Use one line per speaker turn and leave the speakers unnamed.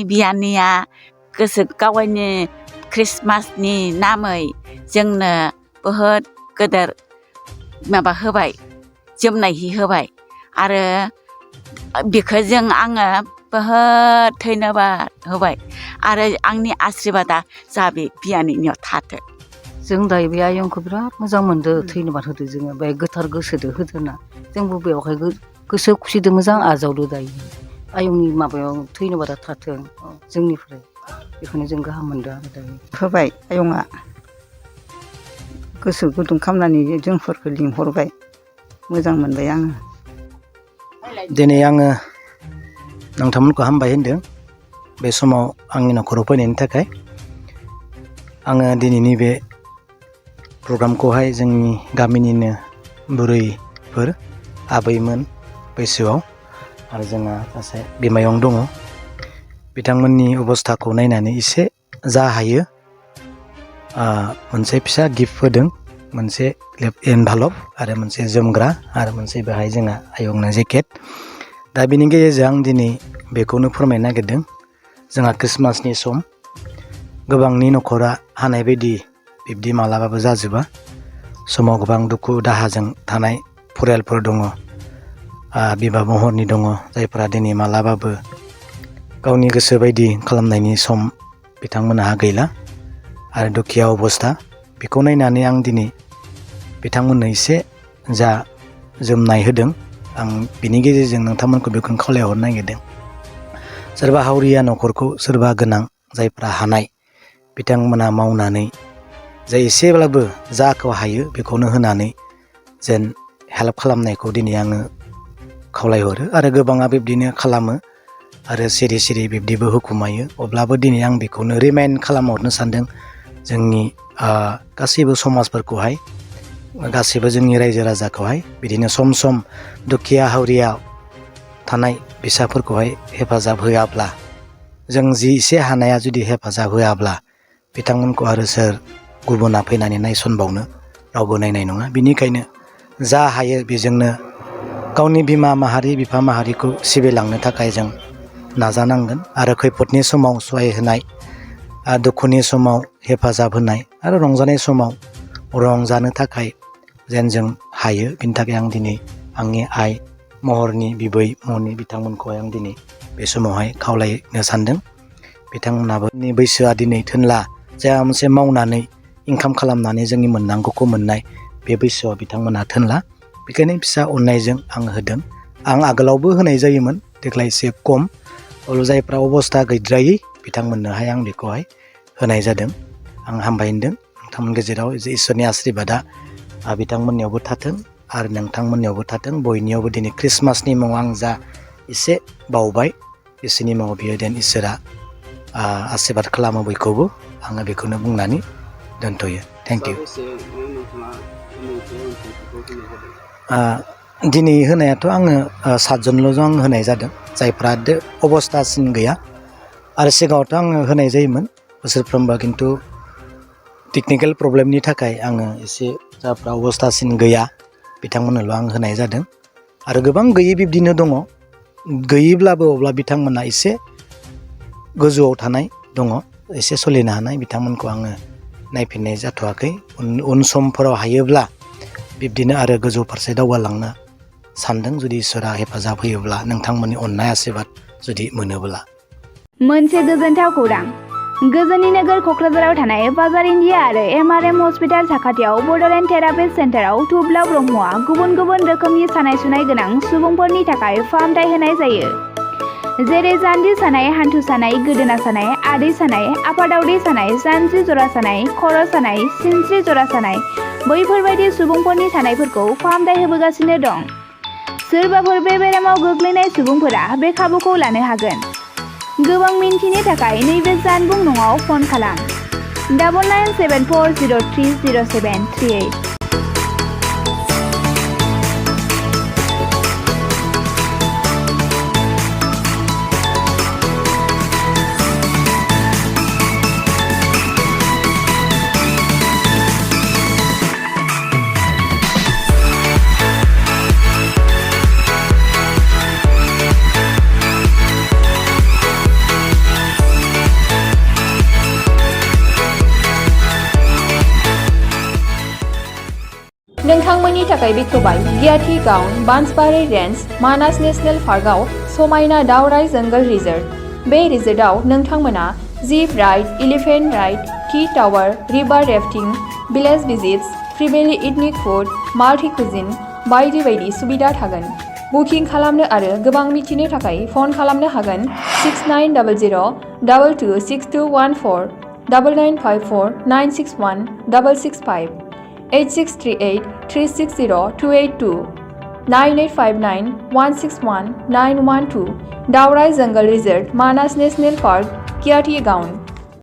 बियानिया गोसो गावनि क्रिसमासनि नामै जोंनो बहुद गोदोर माबा होबाय जोमनाय हि होबाय आरो बेखौ आङो बहुद धन्यबाद होबाय आरो आंनि आशीर्बादा जा बे बियानिनियाव थाथों।
जों दायो बे आयंखौ बिराद मोजां मोनदों धन्यबाद होदो जोङो बे गोथार गोसोदो होदोना जोंबो बेवहाय गोसो खुसिदो मोजां आजावदो दायो आयंनि माबायाव धन्यबादा थाथों जोंनिफ्राय बेखौनो जों गाहाम मोनदों आरो दायो
होबाय आयंआ गोसो गुदुं खालामनानै जोंफोरखौ लिंहरबाय मोजां मोनबाय आङो।
दिनै आङो नोंथांमोनखौ हामबाय होनदों बे समाव आंनि न'खराव फैनायनि थाखाय आङो दिनैनि बे प्रग्रामखौहाय जोंनि गामिनिनो बुरैफोर आबैमोन बैसोआव आरो जोंहा सासे बिमायं दङ बिथांमोननि अबस्थाखौ नायनानै एसे जा हायो मोनसे फिसा गिफ्ट होदों मोनसे एनभालप आरो मोनसे जोमग्रा आरो मोनसे बेहाय जोंहा आयंनो जेकेट दा बेनि गेजेरजों आं दिनै बेखौनो फोरमायनो नागिरदों जोंहा क्रिसमासनि सम गोबांनि न'खरा हानाय बायदि बिब्दि मालाबाबो जाजोबा समाव गोबां दुखु दाहाजों थानाय फरियालफोर दङ बिमा महरनि दङ जायफोरा दिनै मालाबाबो गावनि गोसो बायदि खालामनायनि सम बिथांमोनहा गैला आरो दुखिया अबस्था बेखौ नायनानै आं दिनै बिथांमोननो एसे जा जोमनाय होदों आं बिनि गेजेरजों नोंथांमोनखौ बेखौनो खावलायहरनो नागिरदों सोरबा हावरिया न'खरखौ सोरबा गोनां जायफ्रा हानाय बिथांमोना मावनानै जे एसेब्लाबो जाखौ हायो बेखौनो होनानै जेन हेल्प खालामनायखौ दिनै आङो खावलायहरो आरो गोबाङा बिब्दिनो खालामो आरो सिरि सिरि बिब्दिबो हुखुमायो अब्लाबो दिनै आं बेखौनो रिमाइन्ड खालामहरनो सानदों जोंनि गासैबो समाजफोरखौहाय गासैबो जोंनि रायजो राजाखौहाय बिदिनो सम सम दुखिया हावरिया थानाय फिसाफोरखौहाय हेफाजाब होआब्ला जों जि एसे हानाया जुदि हेफाजाब होआब्ला बिथांमोनखौ आरो सोर गुबुना फैनानै नायसनबावनो रावबो नायनाय नङा बिनिखायनो जा हायो बेजोंनो गावनि बिमा माहारि बिफा माहारिखौ सिबिलांनो थाखाय जों नाजानांगोन आरो खैफोदनि समाव सहाय होनाय दुखुनि समाव हेफाजाब होनाय आरो रंजानाय समाव रंजानो थाखाय जेन जों हायो बिनि थाखाय आं दिनै आंनि आइ महरनि बिबै महरनि बिथांमोनखौहाय आं दिनै बे समावहाय खावलायनो सानदों बिथांमोनाबो बैसोआ दिनै थोनला जाया मोनसे मावनानै इनकाम खालामनानै जोंनि मोननांगौखौ मोननाय बे बैसोआव बिथांमोनहा थोनला बेखायनो फिसा अननायजों आं होदों आं आगोलावबो होनाय जायोमोन देग्लाय एसे खम अब्ला जायफ्रा अबस्था गैद्रायै बिथांमोननोहाय आं बेखौहाय होनाय जादों आं हामबाय होनदों नोंथांमोन गेजेराव इसोरनि आशीर्बादा बिथांमोननियावबो थाथों आरो नोंथांमोननियावबो थाथों बयनियावबो दिनै क्रिसमासनि मुङाव आं जा एसे बावबाय बिसोरनि मुङाव बियो देन इसोरा आशीर्बाद खालामो बयखौबो आङो बेखौनो बुंनानै दोनथ'यो थेंक इउ दिनै होनायाथ' आङो 7 जनल' आं होनाय जादों जायफ्रा अबस्थासिन गैया आरो सिगाङावथ' आङो होनाय जायोमोन बोसोरफ्रोमबो खिन्थु टेकनिकेल प्रब्लेमनि थाखाय आङो एसे जायफ्रा अबस्थासिन गैया बिथांमोननोल' आं होनाय जादों आरो गोबां गैयै बिब्दिनो दङ गैयैब्लाबो अब्ला बिथांमोना एसे गोजौआव थानाय दङ एसे सोलिनो हानाय बिथांमोनखौ आङो नायफिननाय जाथ'वाखै उन समफोराव हायोब्ला बिब्दिनो आरो गोजौ फारसे दावगालांनो सानदों जुदि इसोरा हेफाजाब होयोब्ला नोंथांमोननि अननाय आशीर्बाद जुदि मोनोब्ला
मोनसे गोजोनथाव खौरां गोजोननि नोगोर क'क्राझाराव थानाय बाजार इन्डिया आरो MRM हस्पिटाल साखाथियाव बड'लेण्ड थेरापिस्ट सेन्टाराव थुब्ला ब्रह्मआ गुबुन गुबुन रोखोमनि सानाय सुनाय गोनां सुबुंफोरनि थाखाय फाहामथाय होनाय जायो जेरै जान्जि सानाय हान्थु सानाय गोदोना सानाय आदै सानाय आफादावदै सानाय जानजि जरा सानाय खर' सानाय सिनस्रि जरा सानाय बैफोरबायदि सुबुंफोरनि सानायफोरखौ फाहामथाय होबोगासिनो दं सोरबाफोर बे बेरामाव गोग्लैनाय सुबुंफोरा बे खाबुखौ लानो हागोन गोबां मिन्थिनो थाखाय नैबे जानबुं नङाव फन खालाम 9974030738
जायनि थाखाय बेखेवबाय गियाथि गाउन बांसबारि रेन्ज मानास नेशनेल पार्कआव समायना दावराइ जंगल रिजर्ट। बे रिजर्टआव नोंथांमोना jeep ride, elephant ride, tea tower, river rafting, village visits, friendly ethnic food, multi cuisine बायदि बायदि सुबिदा थागोन। बुकिं खालामनो आरो गोबां मिथिनो थाखाय फन खालामनो हागोन 6900226214 9954961665 8638 360 282 9859 161 912 दावराइ जंगल रिजर्ट मानास नेशनेल पार्क गियाथि गाउन।